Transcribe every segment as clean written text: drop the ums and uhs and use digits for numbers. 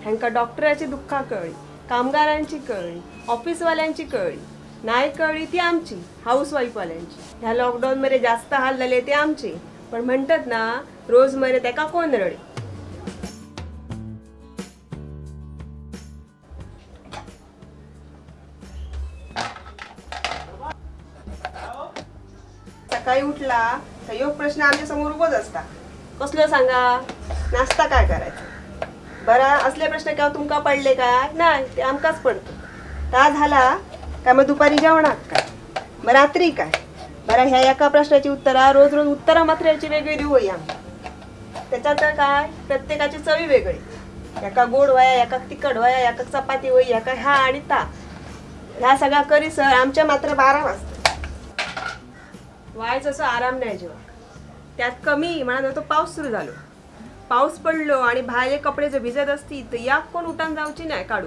ह्यांका डॉक्टराची दुःखा कळ्ळी, कामगारांची कळ्ळी, ऑफिसवाल्यांची कळ्ळी, नाही कळ्ळी ती आमची हाऊसवाईफवाल्यांची. ह्या लॉकडाऊनमध्ये जास्त हाल झाले ते आमचे, पण म्हणतात ना रोज मरे त्याका कोण रडे. सकाळी उठला तर योग प्रश्न आमच्या समोर उभोच असता, कसलो सांगा, नाश्ता काय करायचा. बरा असले प्रश्न केव्हा तुमका पडले काय नाही, ते आमकाच पडतो. ता झाला काय मग दुपारी जेवणात काय, मग रात्री काय. बरं ह्या एका प्रश्नाची उत्तरा रोज रोज उत्तरा मात्र याची वेगळी देऊ आम्ही. त्याच्यात काय प्रत्येकाची चवी वेगळी, एका गोड वया, एका तिखट वया, एका चपाती वय, एका ह्या आणि ता, ह्या सगळा करी सर आमच्या मात्र 12 वाजता. वायच असं आराम नाही जेव्हा, त्यात कमी म्हणा तो पाऊस सुरू झालो, पाऊस पडलो आणि भायले कपडे जर भिजत असतील तर या कोण उठान जाऊची नाही काढू.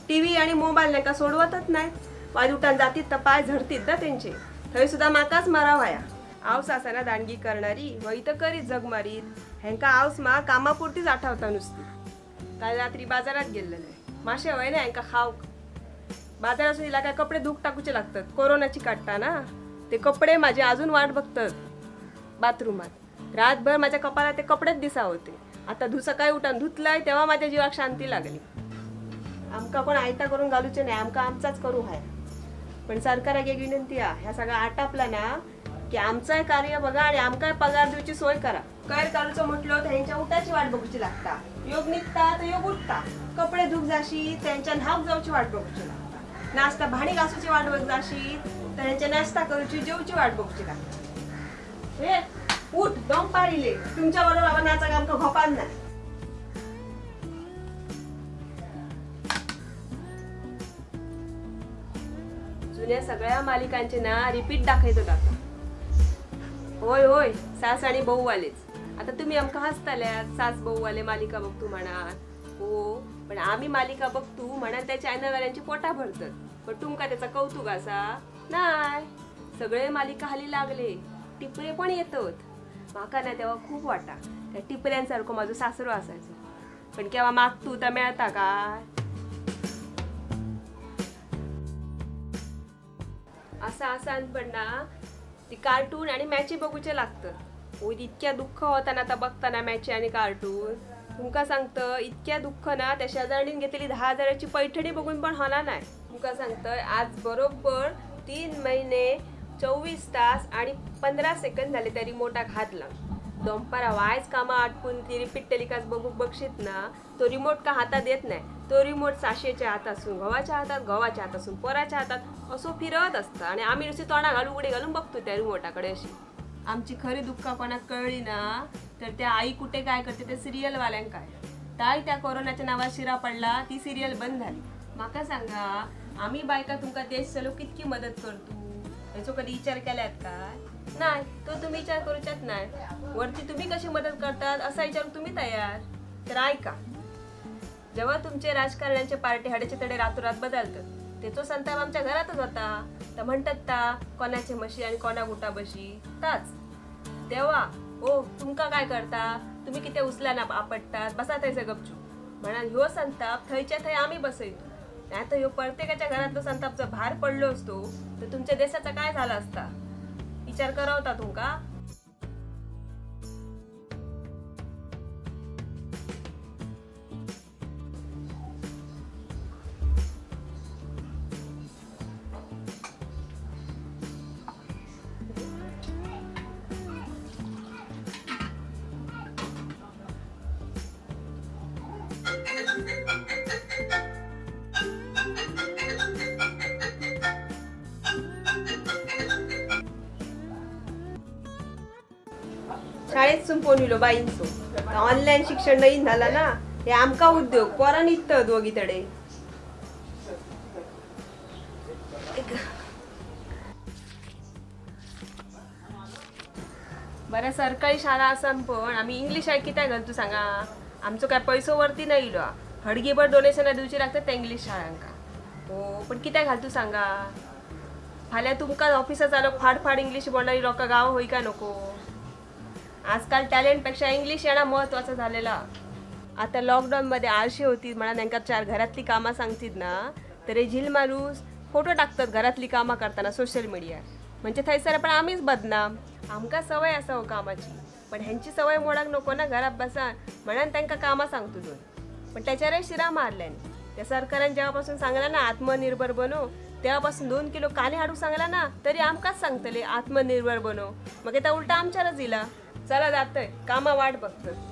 टी व्ही आणि मोबाईल नाही का सोडवतच नाही, वाज उठान जातीत तर पाय झडतीत ना त्यांचे, थंय सुद्धा माकाच मारा व्हाया. आवस आसाना दांडगी करणारी वय तर करीत जग मारीत, ह्यांका आवस मा कामापुरतीच आठवता नुसती. काल रात्री बाजारात गेलेले माशे वय ना ह्यांका खाव, बाजारातून हिला काय कपडे धूक टाकूचे लागतात, कोरोनाची काढता ना ते कपडे माझे अजून वाट बघतात बाथरूमात. रातभर माझ्या कपाळात ते कपडेच दिसा होते. आता सकाळी उठान धुतलाय तेव्हा माझ्या जीवाक शांती लागली. आमका कोण आयता करून घालूचे नाही, आमका आमचाच करू हाय. पण सरकाराक एक विनंती आ, ह्या सगळा आटापला ना की आमचाय कार्य बघा आणि आमकाय पगार दिवची सोय करा. कैर काढूचं म्हटलं तर ह्यांच्या उठाची वाट बघूची लागता, योग निघता तर योग उठता, कपडे धुक जाशी त्यांच्या न्हावक जाऊची वाट बघूची लागता, नाश्ता भाणी घासूची वाट बघ जाशी तर ह्यांच्या नाश्ता करूची जेवची वाट बघूची लागता. हे उठ दम पारिले तुमच्या बरोबर बाबा नाचा आमका घोपान नाही. जुन्या सगळ्या मालिकांचे ना रिपीट दाखयत आता. होय होय सास आणि बहूवालेच. आता तुम्ही आमका हसताल्या सास बहूवाले मालिका बघतो म्हणा, हो पण आम्ही मालिका बघतो म्हणा त्या चॅनलवाल्यांची पोटा भरतात, पण तुमका त्याचा कौतुक असा नाही. सगळे मालिका हाली लागले, टिपरे पण येतात. माका ना तेव्हा खूप वाटा त्या टिपऱ्यांसारखं माझं सासरो असायचो, पण केव्हा मागतू तर मिळता काय. असं असान पण ना ती कार्टून आणि मॅची बघूचे लागतं. इतक्या दुःख होताना आता बघताना मॅची आणि कार्टून, तुमका सांगतं इतक्या दुःख ना त्या शेजारणीन घेतलेली 10 हजाराची पैठणी बघून पण होणार नाही. तुमका सांगतं आज बरोबर 3 महिने 24 तास आणि 15 सेकंद झाले त्या रिमोटाक हात लावून. दोंपारा वायच कामा आटपून ती रिपीट टेलिकास्ट बघू बघशीत ना, तो रिमोट का हातात येत नाही, तो रिमोट साशेच्या हातासून घोवाच्या हातात, घोवाच्या हातासून पोराच्या हातात असो फिरवत असता आणि आम्ही नुसती तोंडा घालून उघडी घालून बघतो त्या रिमोटाकडे. अशी आमची खरी दुःख कोणाक कळली ना तर त्या आई कुठे काय करते ते सिरियलवाल्यांक काय. ताई त्या कोरोनाच्या नावात शिरा पडला, ती सिरियल बंद झाली. माका सांगा आम्ही बायका तुमका देश चलो कितकी मदत करतो याचो कधी विचार केल्यात काय नाही, तो तुम्ही विचार करूच्यात नाही. वरती तुम्ही कशी मदत करतात असा विचार तुम्ही तयार. तर ऐका, जेव्हा तुमचे राजकारण्यांचे पार्टी हाडेचे तडे रातोरात बदलतात त्याचो संताप आमच्या घरातच होता. तर म्हणतात ता कोणाचे म्हशी आणि कोणा गुटा बशी ताच. तेव्हा ओ तुमका काय करता, तुम्ही किती उचला ना आपटतात बसा थंयसर गपचूप म्हणा. ह्यो संताप थंयच्या थंय आम्ही बसयतो, नाही तर ह्यो प्रत्येकाच्या घरातलो संताप जर भार पडलो असतो तर तुमच्या देशाचा काय झाला असता, विचार करावता तुमका. शाळेत फोन इलो बाईंचो, ऑनलाईन शिक्षण नवीन झाला ना, हे आमका उद्योग पोरां निघतात दोघी तडे. बऱ्या सरकारी शाळा आसान पण आम्ही इंग्लिश आहे कित्याक घालतो सांगा, आमचो काय पैसो वरती नाही इलो, हडगीभर डोनेशना दिवची लागतात त्या इंग्लिश शाळांका. हो पण कित्याक घालतो सांगा, फाल्यां तुमकां ऑफिसात जालो फाड फाड इंग्लिश बोलणारी लोकां गाव होय का नको. आजकाल टॅलेंटपेक्षा इंग्लिश येणं महत्वाचं झालेला. आता लॉकडाऊन मध्ये आळशी होती म्हणा, त्यांका चार घरातली कामं सांगतीत ना, तर हे झिल माणूस फोटो टाकतात घरातली कामं करताना सोशल मीडिया. म्हणजे थैसर पण आम्हीच बदनाम. आमका सवय असा हो कामाची, पण ह्यांची सवय मोडाक नको ना घरात बसा म्हणून त्यांका कामं सांगतो दोन. पण त्याच्यावर शिरा मारल्याने त्या सरकारान जेव्हापासून सांगला ना आत्मनिर्भर बनो, तेव्हापासून 2 किलो काने हाडू सांगला ना तरी आमकाच सांगतले आत्मनिर्भर बनो. मग त्या उलटा आमच्यारच इला. चला जातय कामा वाट बघतं.